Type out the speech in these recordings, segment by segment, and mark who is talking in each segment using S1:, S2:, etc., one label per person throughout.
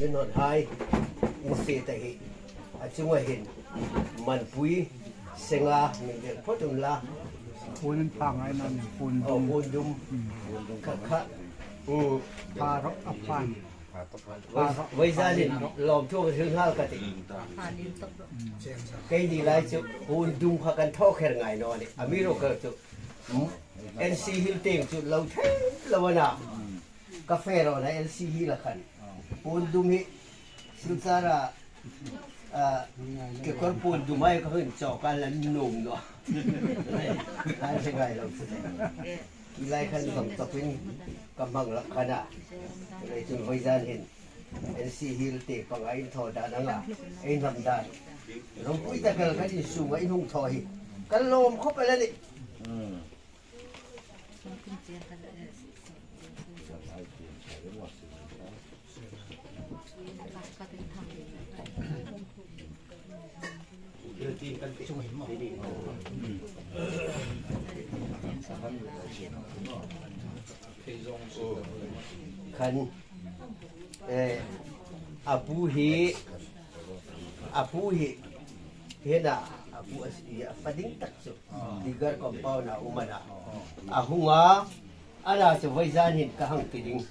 S1: Min hawt hai in se ta hi a chunga hin manpui senga min velh phawt um la.
S2: Phun an pha ngai na ni phun dum.
S1: Phun dum kha kha.
S2: Pha ro a phan.
S1: Voi zan in lawm thu ka thil hngal ka ti. Kei ni lai cu phun dum kha kan tho kher ngai no ni. Ami ro kal cu NC Hill teng cu lo thei lo ana. Ka fe ro na LC hi la khan. Phun dum hi Silchar ah kekawr puan dum ai ka hun chaw ka lan num no. Ai se ngai lo chu. Ki lai khan zong topin ka mang lak khan a. Lei chun voi zan hin NC Hill te panga in tho dan anga ei nam dan. Ropui takal kan in sunga in hung tho hi. Kan lawm khop ala ni. Khan a pu hi a pu hi hena a pu a si i a fading tak cu Digar compound ah um ana a hunga ana cu voi zan hin ka hang ti ding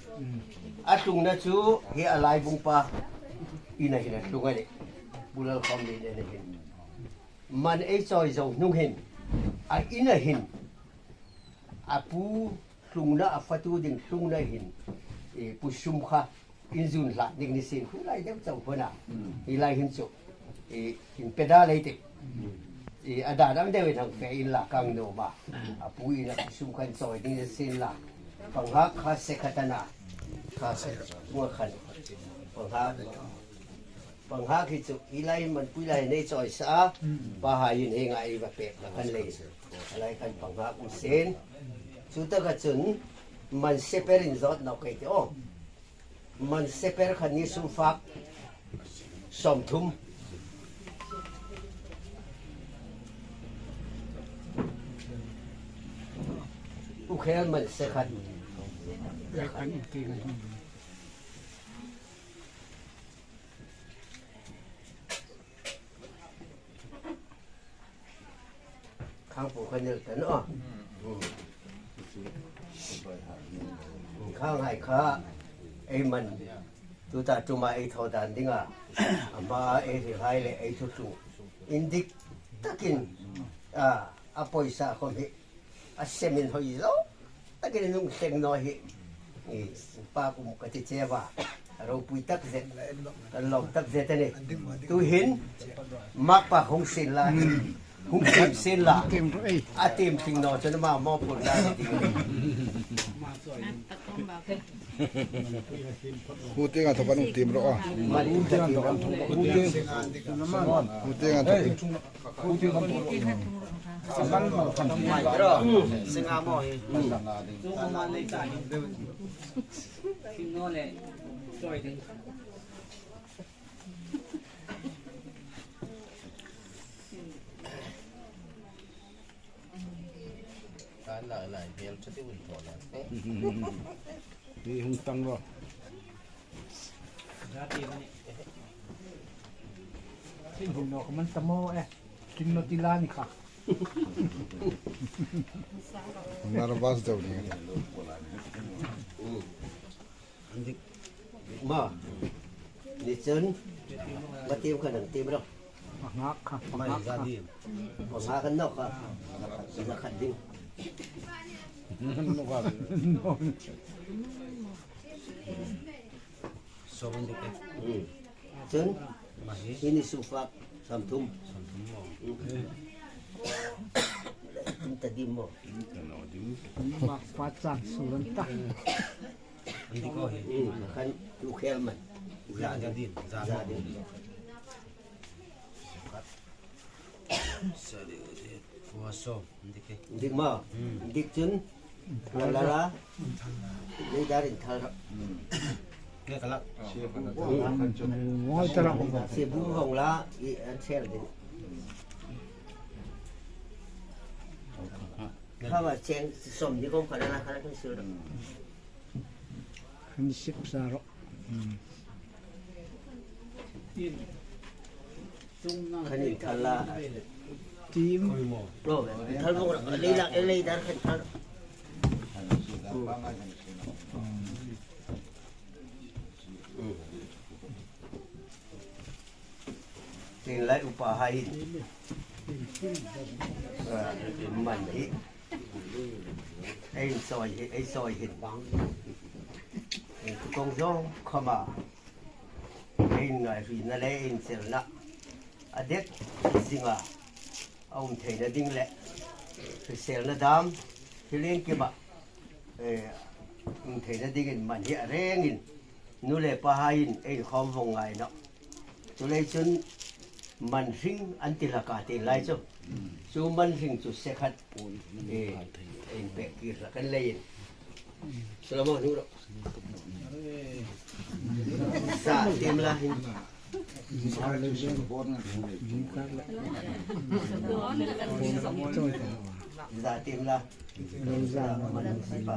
S1: a tlung na cu hi a lai bungpa ina hin a tlung ani bulal khom ni ne hin man ei choi zo hnung hin a ina hin a pu tlung na a fatu ding tlung na hin e pu sum kha in zun hlah ning ni sin khu lai deuh cho hona hi lai hin chu e in peda lei te e ada dang deuh in hang fe in la kang no ma a pu in a sum khan choi ding sin la pangha kha se khatana kha se mua khan pangha pangha khi chu i lai man pui lai nei choi sa pa ha in he ngai va pek la kan lei lai kan pangha um sen chu ta ka chun man seper in zawt no kai te o man seper khan ni sumfak 30 ukhel man se khat Khang pu kha nil tan aw. Khang hai kha ei man tu ta tuma ei tho dan dinga ama ei ri hai le ei thu tu indik takin a a poisa khom hi a semin hoi zo takin nung hleng no hi pa kum ka ti chewa ropui tak zet kan lawm tak zet ani tu hin mak pa hung sin la hung sim sin la a tim thing no chun ma mo pun la ni ding
S3: Hu te nga thokan um tim ro a.
S1: Man ta tim ro.
S3: Hu te nga thokan. Đi hung tăng rồi.
S2: Thing hin no man tamo e. King no tila ni kha.
S3: Nervous deuh ni.
S1: Ma ni chun ma tim kha nang tim ro.
S2: Ngak kha. Ngak kha.
S1: Ma nga kan nok kha. Za khat ding. Cun hi ni sufak 30. Ta dim mo.
S2: Mak pa chang suran ta.
S1: Kan tu khel man. Za din. Za din. Dik ma. Dik cun la la la dar in thal ra.
S2: Ngoi tara.
S1: Se bu hong la i an share din. Kha ma cheng som ni kom khala na khala kan sur.
S2: Kan sip sa ro.
S1: Khan in thal la. Ro thal bok lei lak lei dar khan thal. Tin lai upa hai man hi ei sawi hi ei sawi hin kong zawng khama ei ngai ri na le in cel na a dek zinga a um thei na ding le hrisel na dam thileng kima um thei na ding in man hi a reng in nu le pa hai in ei khom vong ngai no Culei cun man hring an ti laka te lai cu. Cu man hring cu sekhat in pek ti hla kan lei in. Solomon hnu ro. Sa tim la hin. Za tim la. Man si pa.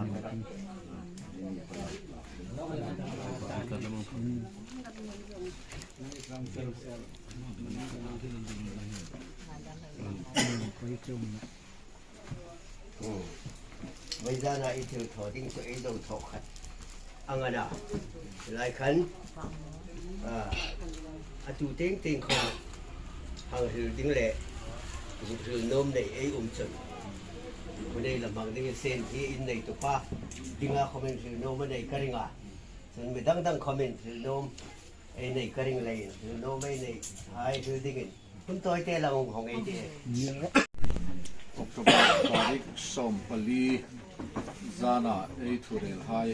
S1: Voi zan ah i thil thaw ding cu ei do thaw khat a ngan ah lai khan atu teng teng kho hang hril ding le zuk hril nom nei ei um cun hunei lamang ding in sen hi in nei tu pa dinga khomen hril nom a nei ka ringa cun mi dangdang khomen hril nom ei nei ka ring lei hril nom ei nei hai hril ding in hun toi te lang hong ei te.
S4: October tarik 14 zana ei thurel hai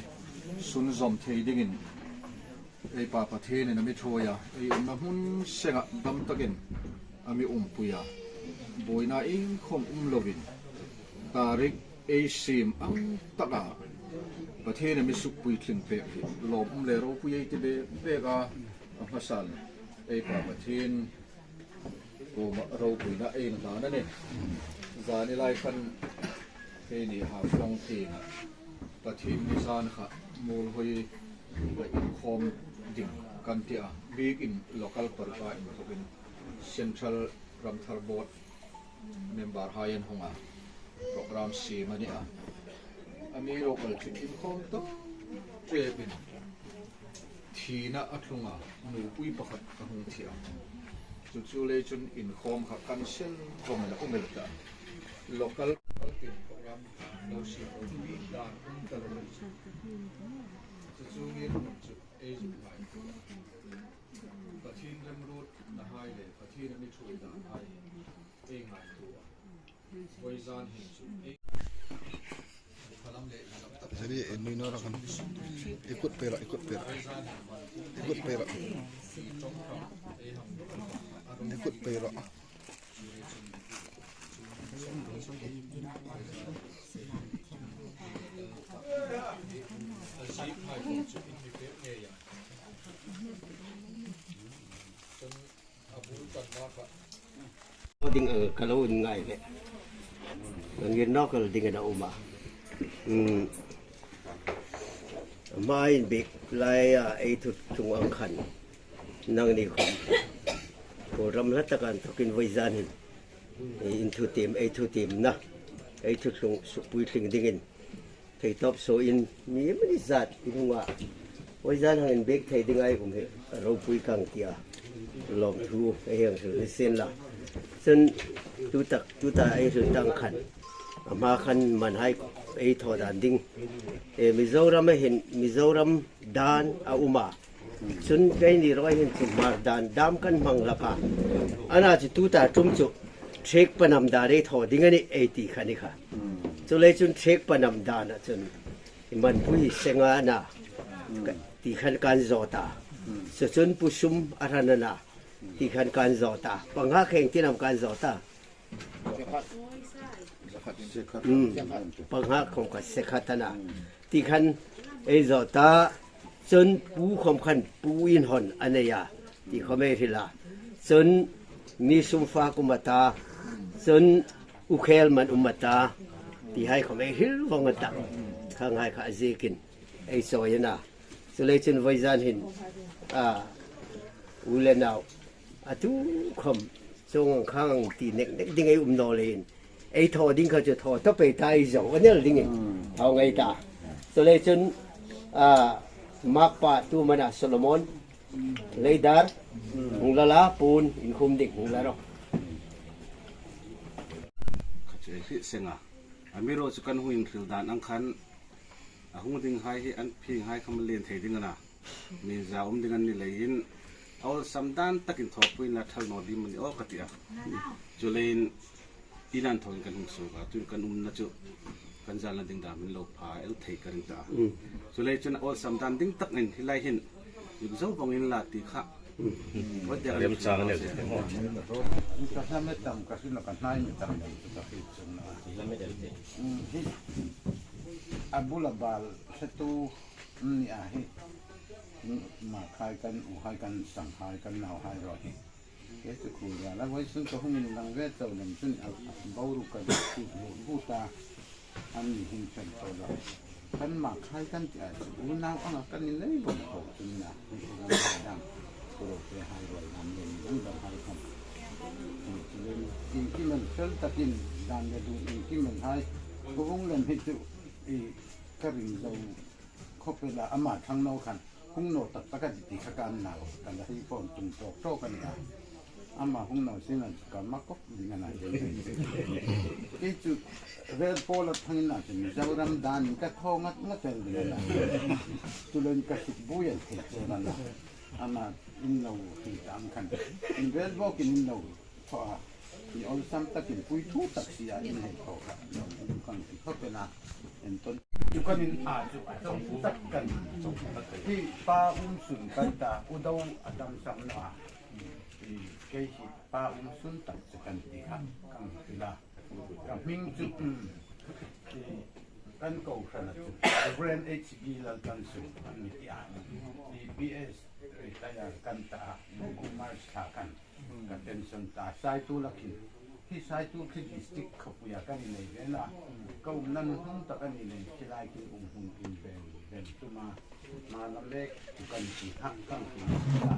S4: sun zom thei dingin ei pa Pathian in ami thuaia ei umna hmun senga dam takin ami umpuia boina ing khom um lovin tarik ei sim ang taka Pathian ami suk pui thlin pek hi lawm um le ro pui ei ti be beka a hmasan ei pa Pathian ropuina ei na hlan ani zani lai khan hei ni ha flong thinga Pathian ni zan kha mul hoi la inkhawm ding kan tia bik in local parka in thokin Central Ramthar Board member haien hunga program sim ani a ami local chu inkhawm to trepin thina athlunga nu pui pakhat a hung thia chu chu le chun inkhawm kha cancel vong la umel ta local tin program lo si lo pi dan um ta lo chu chu chu ngi chu ei zu ngai Pathian rem rut na hai le Pathian ami thui dan hai ei ngai tu a voi zan hin chu ei phalam le lam tak.
S3: Jadi ini nora kan ikut perak ikut perak ikut perak ikut perak.
S1: Ding ang kalawin ngai le ngin nokal ding na uma mai bik lai a ei thut chung ang khan nang ni khom ko ram la takan thokin voi zan hin in thu tim ei thu tim na ei thu chung su pui thling ding in thei top so in mi mani zat inunga voi zan hang in bek thei ding ai kum he ro pui kang tia lom thu ei hang su sen la chun tu tak tu ta ei su tang khan ma khan man hai ei tho dan ding e Mizoram hin Mizoram dan a uma chun kai ni roi hin chu mar dan dam kan mang laka ana chu tu ta tum chu thek panam da re tho ding ani ei ti khani kha chu le chun thek panam da na chun man pui senga na ti khan kan zo ta chu chun pusum arana na ti khan kan zo ta pangha kheng tinam kan zo ta pangha khom ka sekhatana ti khan ei zo ta chun pu khom khan pu in hon aneya ti khome thila chun mi sum fa kumata chun ukhel man umata ti hai khome hil wong ta khang hai kha zekin ei so yana chule chun voi zan hin a U le nau atu khom chong khang ti nek nek ding ei um no lein ei tho ding kha chu tho to pe ta i zo anel ding in thau ngai ta so le chun a makpa tu mana Solomon leidar hung lala pun in khum ding hung la ro
S5: kha chu ei hrih senga amiro chu kan huin hril dan ang khan a hung ding hai hi an phing hai kham len thei ding ana mi za um ding an ni leiin awlsam dan takin thawhpuiin la thal naw dim ani aw ka ti a chu leiin inan thawkin kan hung suak a chun kan umna chu kan zalna ding dan min lo pha el thei ka ring ta a chu lei chuan awlsam dan ding tak in helai hin yuk zo vangin la ti kha
S6: Remchang a ni.
S7: Ka hla me tam ka hrin ka hnai me tam chu ka hrit chung na hi a bula bal hretu ni a hi ma khai kan u hai kan sang hai kan nau hai ro hi ke chu khu ya la voi sun ka hungin lang ve chau lam chun a boru ka ku bu ta an ni hin chen to la kan ma khai kan ti a chu u nau anga kan ni nei bom ko chun na dang ro pe hai ro lam le ni dang hai kham in ki man fel takin dan le du in ki man hai ko hung lem hi chu i ka ring zo khopela ama thang no khan hung no tak taka ti kha kan na kan la hi phone tum tok to kan ya ama hung no sin an ka ma kop ding ana ke chu vel pol thang na chu Mizoram dan ka tho ngat ngat tel ding ana tulen ka sik buyan the che na ama in lo hi tam khan in vel bo kin in lo tho a ni ol sam takin pui thu tak sia in he tho kha kan ti khopela en ton chu kan in a chu a chong tak kan hi pa um sun kan ta u do adam sam no a i ke hi pa um sun tak chu kan ti kha kan la ka ming chu kan ko khana chu Reverend HB Lal Tan Su an ni ti a i BS retire kan ta Kumar tha kan ka pension ta sai tu lakin hi sai tu khi district khapuya kan nei ve na ka um nan hung ta kan nei khilai kin um hung in ben ben tuma ma lam lek kan ti hang kan ti la